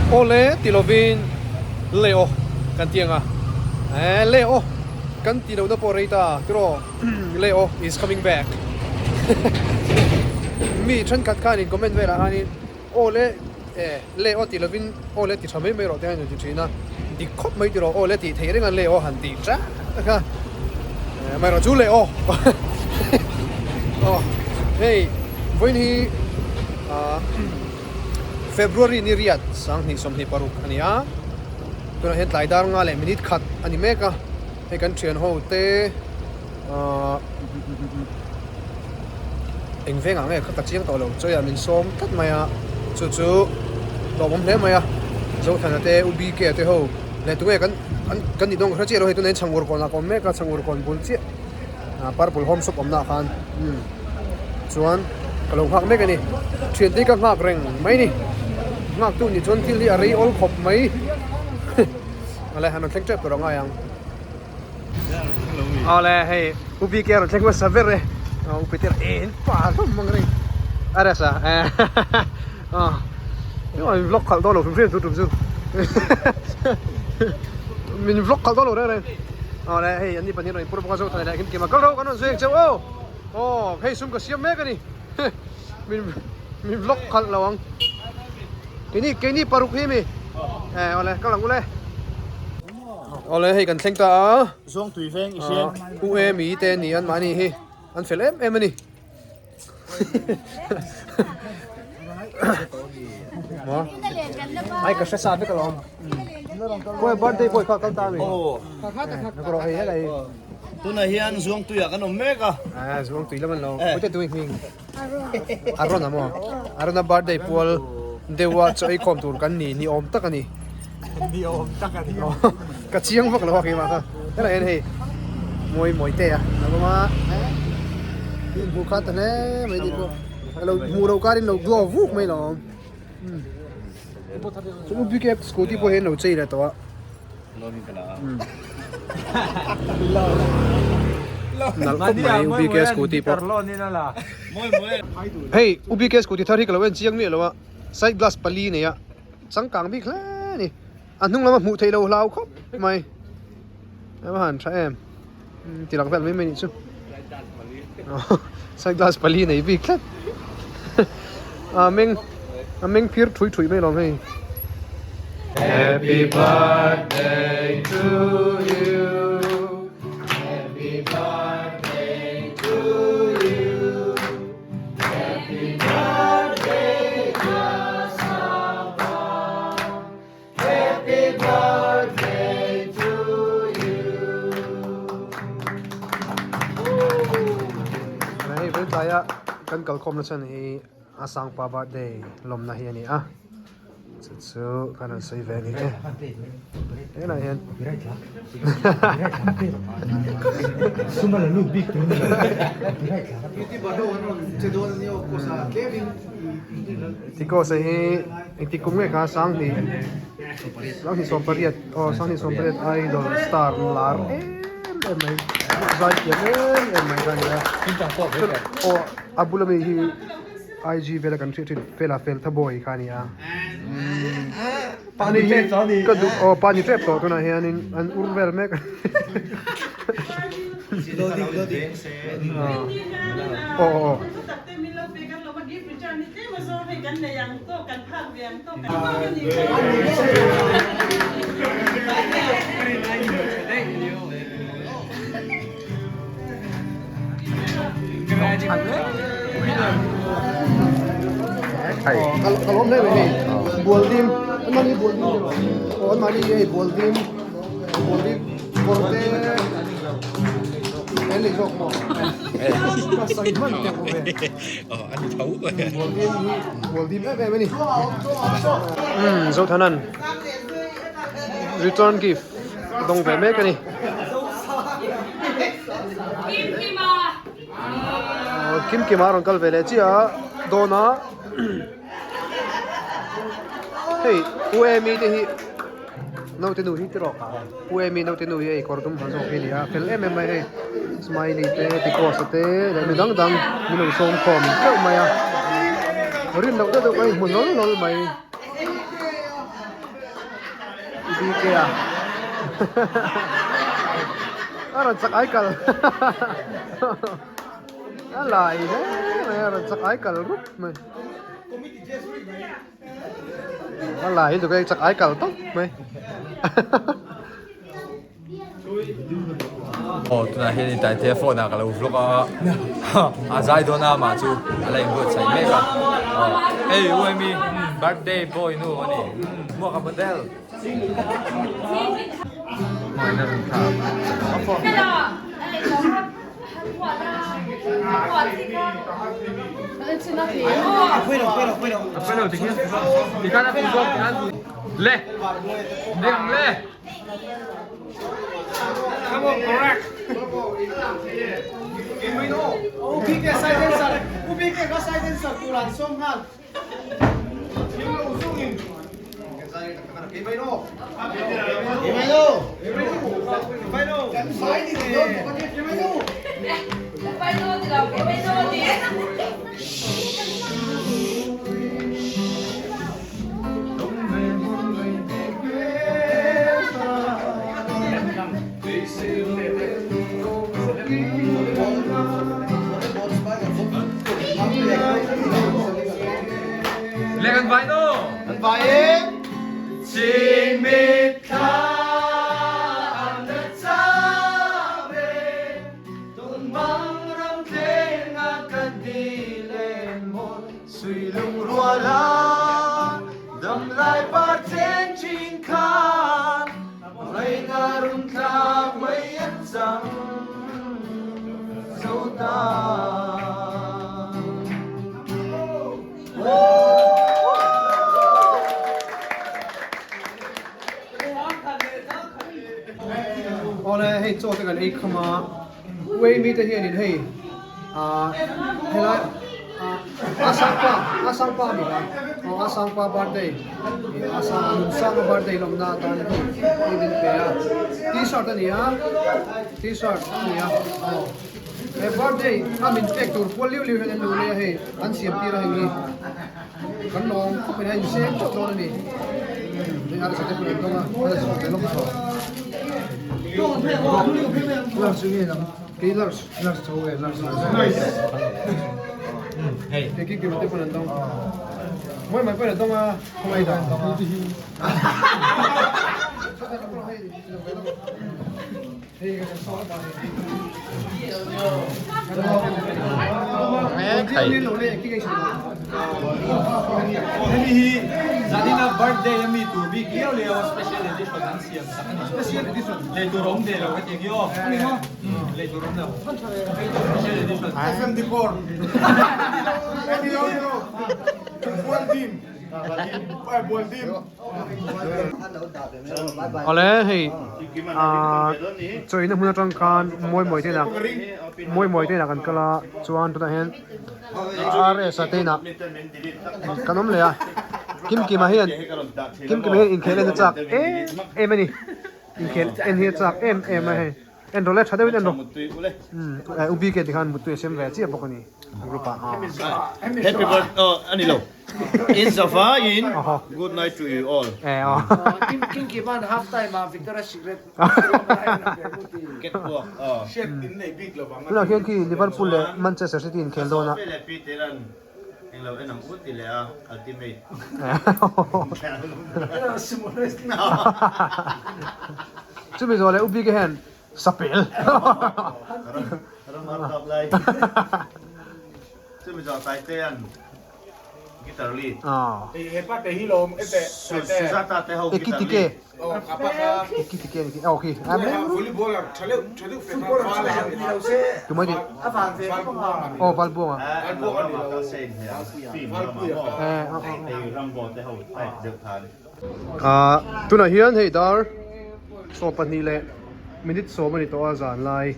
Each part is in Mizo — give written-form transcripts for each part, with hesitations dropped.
Awle ti lovin le aw kan ti ang a, eh le aw kan ti lohna pawh rei ta tiraw le aw is coming back mi thenkhat khanin comment velah khanin awle eh le aw ti lovin awle ti tha mai mai rawh te hian an ti thin a, dik khawp mai tiraw awle tih theih reng a le aw han tih tah kha amaherawh chu le aw aw hei vawiin hi ah. February ni riat 2026 a ni a, tunah hian tlai dar nga leh minute khat a ni mek a, hei kan thian ho te ahh eng vengah nge kha ka chiang tawh lo chawiah min sawm tlat mai a, chu chu hlawhawm hle mai a, Zothana te U BK te ho leh tunge kan kan nih dawn ka hre chiah lo hei tunah hian chhangur kawnah ka awm mek a, chhangur kawn bul chiah. Purple home shop awmna ah khan umm chuan ka lo nghak mek a ni thiante hi ka nghak reng mai ni nghak tu nih chuan thil hi a rei awl khawp mai awle han rawn thleng tep tur a ngai ang awle hei u bike a rawn thleng hmasa ber e u peter en pa hlawm ang reng a resa eh min vlog khalh dawn lo hrim hrim chu tum chu min vlog khalh dawn lo reng reng. Aw le hei an ni pahnih rawn inpur bawk a Zothana leh Kimkima kal ro kan rawn zui ang cheu aw aw hei sum ka siam mek a ni min min vlog khalh lo ang keini keini paruk hi mi eh aw le kal ang u le aw le hei kan thleng ta a Zawng tui veng i hriat u e mi te ni an mahni hi an fel em em a ni. Ai ka hre sa vek alawm. Khawi birthday boy kha kal ta mi. Ka hei helai. Tunah hian Zuangtuiah kan awm mek a. Ah Zuangtui lam an lo. Pute tui hming. Aron a maw. Arona birthday pual deuha chaw ei khawm tur kan ni ni awm tak a ni. Ni awm tak a ni. Ka chiang vak lo a keimah kha. Helai hian hei mawi mawi te a lo awm a. In hmuh kha ta hle mai tih pawh a lo hmuh loh karin lo glow vuk mai lo awm. Chu u BK scooty pawh hi an lo chei leh tawh a. Nalh khawp mai u BK scooty pawh. Hei u BK scooty thar hi ka lo en chiang miah lo a. Side glass pali nei a. Changkang bik hle a ni. A hnung lama hmuh theih lo hlau khawp mai. A va han tha em. Ti lang vel mai mai nih chu. Side glass pali nei bik tlat. A meng a meng phir thui thui mai lawm hei. Happy birthday to you. Happy birthday to you. Happy birthday dear Sapa. Happy birthday to you. Hei vawi tlaia kan kalkhawm na chhan hi a Sangpa birthday lawmna hi a ni a. Chu chu kan rawn sawi ve a ni e. Helai hian Ticos hi engtik kum nge kha Sanghnih Sanghnih 18 aw Sanghnih 18 idol star lar em em mai zai thiam em em mai kha a ni a aw a bula mi hi IG vela kan hriat thin fela fel tha boy kha a ni a. Pani hi ka duh aw pani tep tawh tunah hianin an ur vel mek aw aw aw. Ka lawm hle mai hei bualdim an mahni bualdim te aw an mahni hei bualdim bualdim kawr te en leh zawk maw ka sawi hman teh awm e bualdim hi bualdim em em a ni Zothanan return gift dawng ve mek a ni. Kim Kima a rawn kal ve leh chiah a dawn a hei U Amy te hi naute nu hi tiraw U Amy naute nu hi hei kawr dum ha zawk hi a ni a fel em em mai hei smiley te ticos te leh mi dang dang min lo sawm khawm teuh mai a rin loh deuh deuh a inhmu nawl nawl mai. BK a a rawn chak ai kal a lai hle mai a rawn chak ai kal rup mai a lai hi chu chak ai kal tawp mai. Aw tunah hian in Taitea phone ah ka lo vlog a a zai dawn a amah chu a la inbuatsaih mek a aw hei u Amy birthday boy nu a ni hmuak a model hmuaina rawn thla a pawilo tikhian tikhan a fuh zawk tikhan le ding le. Le kan vai no. Kan vai e. Chingmit thla an na chame tun bang ram thleng a kan di len mawi. Sui lungruala damlai par chen chin khan Reina run thlak mei an cang zo ta. Awle hei chaw te kan ei kham a. Uei mite hianin hei ah helai ah a sangpa a sangpa a ni a aw a sangpa birthday ih a sang Nunsanga birthday lawmna atan hei hei min pe a t-shirt a ni a t-shirt a ni a aw he birthday a min pek tur pual liu liu hian an lo lei a hei an siam tir a hei hi kan lawm khawp mai a insem teuh dawn a ni hei arsa te pawh an dawng a arsa te lawk chhuah. Large nge lam kei large large tho e large large Hei hei ki ki te pawh an dawng mawi mai pawh an dawng a khawngaih dan dawng a Hemi hi zanina birthday a mi tur bik liau liau a special edition an siam sak a ni. Special edition lei tur a awm ve lo hetiang hi aw. Lei tur a awm lo. Special edition. FM Decor. Awle hei ah chawina hmun atang khan mawi mawi te inah mawi mawi te inah kan kal a chuan tunah hian RS a te inah kan awm leh a Kimkima hian Kimkima hian inkhel en a chak em em a ni inkhel en hi a chak em em a hei. En rawh le, tha deuhin en rawh. Umm U BK tikhan muttui a sem ve chiah bawk a ni group ah. Happy birthday oh a ni lo. In zafa in good night to you all. Eh aw. Kim Kim an half time ah Victoria Secret Ket buak aw. Tunah hian khi Liverpool leh Manchester City inkhel dawn a. Englo en ang u ti leh a ultimate. Chumi zawh leh u bik hian sapel. Ramar kap lai. Chumi zawh Taitean guitar lead. Hepa te hi lawm ete Sujata te ho guitar lead. Ekitike ni aw khi. Volleyballer tha deuh tha deuh fe kha val ni lo se. Tumai ni. Aw Valbuanga. Ah tunah hian hei dar 12 leh minute 10 a ni tawh a zan lai.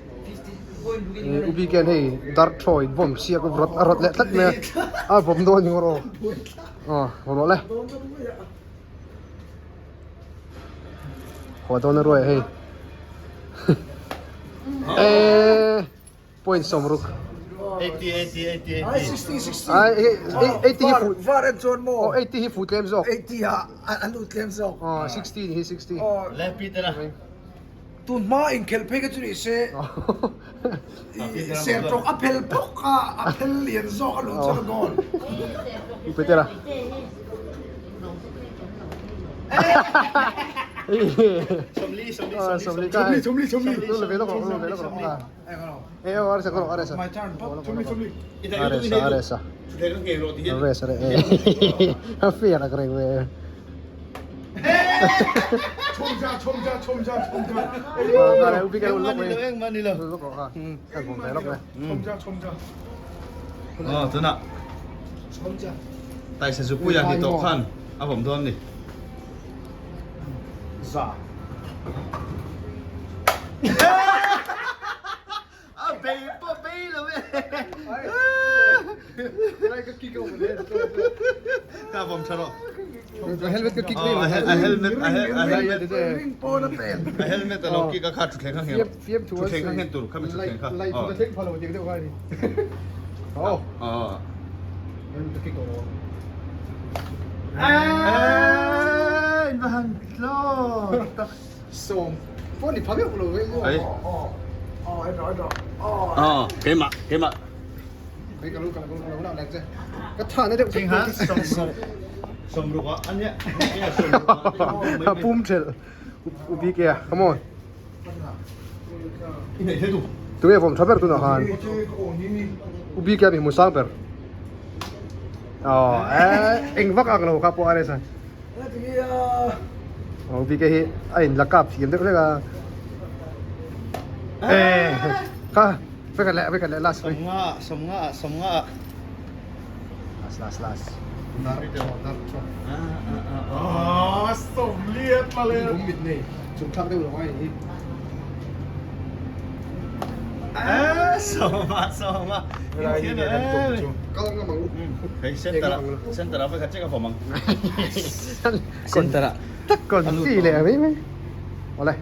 U bik hian hei dar thawi bomb siak a rawt leh tlat mai a. A vawm dawn ni ngawt aw. Aw vawm rawh le. Haw dawn a ruai hei eee point sawmruk. 80 80 80 Ai 80. 60 60. Ai 80 hi fu. Var en chuan maw? Oh 80 hi fu tlem zawk. 80 ah an lut tlem zawk. Oh 60 ni hi 60. Oh. Le Peter a. Tun hma inkhelh phei kha chu ni se sertawk a phel bawk a, a phel lian zawk a luh chuan a goal. Peter a. Sawmli sawmli sawmli sawmli sawmli sawmli. E aw aresa koro aresa. My turn. Sawmli sawmli. Aresa aresa. Thuthleng ka ngei rawh ti hian. Aresa re. A fiak a reng ve. Chhawmja chhawmja chhawmja chhawmja. Ka upi ka ulok Engmah ni lo engmah ni lo. Ulok ka. Kan bom ve lok ve. Chhawmja chhawmja. Aw tunah. Chhawmja. Taisa Zupuia ni tawh khan a vawm dawn ni. Za. A bei pawh bei lo e. Ka vawm tha rawh. Helmet ka kick A helmet a helmet Ring pawn a pen. A helmet a lo kick a kha thuthleng a nghen. Thuthleng a nghen tur kha mi thuthleng kha. Lai thu thleng phalo tiang deuh kha ni. Oh. Aw. Helmet ka kick tawh lo. Eh, in va han tlaw tak. Sawm pawh ni pha meuh lo ve maw. Ai. Aw aw en rawh en rawh. Aw. Aw, keimah keimah. Hei ka lo ka lo ka lo lak che. Ka tha na deuh. Ching ha sawm sawm sawm ruk ah ania sawm ruk ah. A pum thelh. U BK a, come on. I nei thei tu. Tunge vawm tha ber tunah khan. U BK a mi hmu sang ber. Aw, eh eng vak ang lo kha pawh a resa. Aw BK hi a in la kap thiam deuh hlek a. Eh kha vekhat leh vekhat leh last Sawmnga sawmnga sawmnga. Last last last. Dar dar thaw. Ah, sawmliat male. Bum mit nei. Chung thlak deuh lo ngai hi. Eh, sawma sawma. Kal ngam ang u. Hei center ah center ah vekhat check a vawm ang. Center ah. Tak kon si leh mai mai. Awle.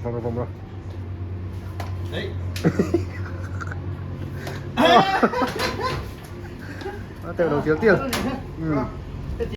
Vawm rawh vawm rawh. Hei. A teuh lo tial tial.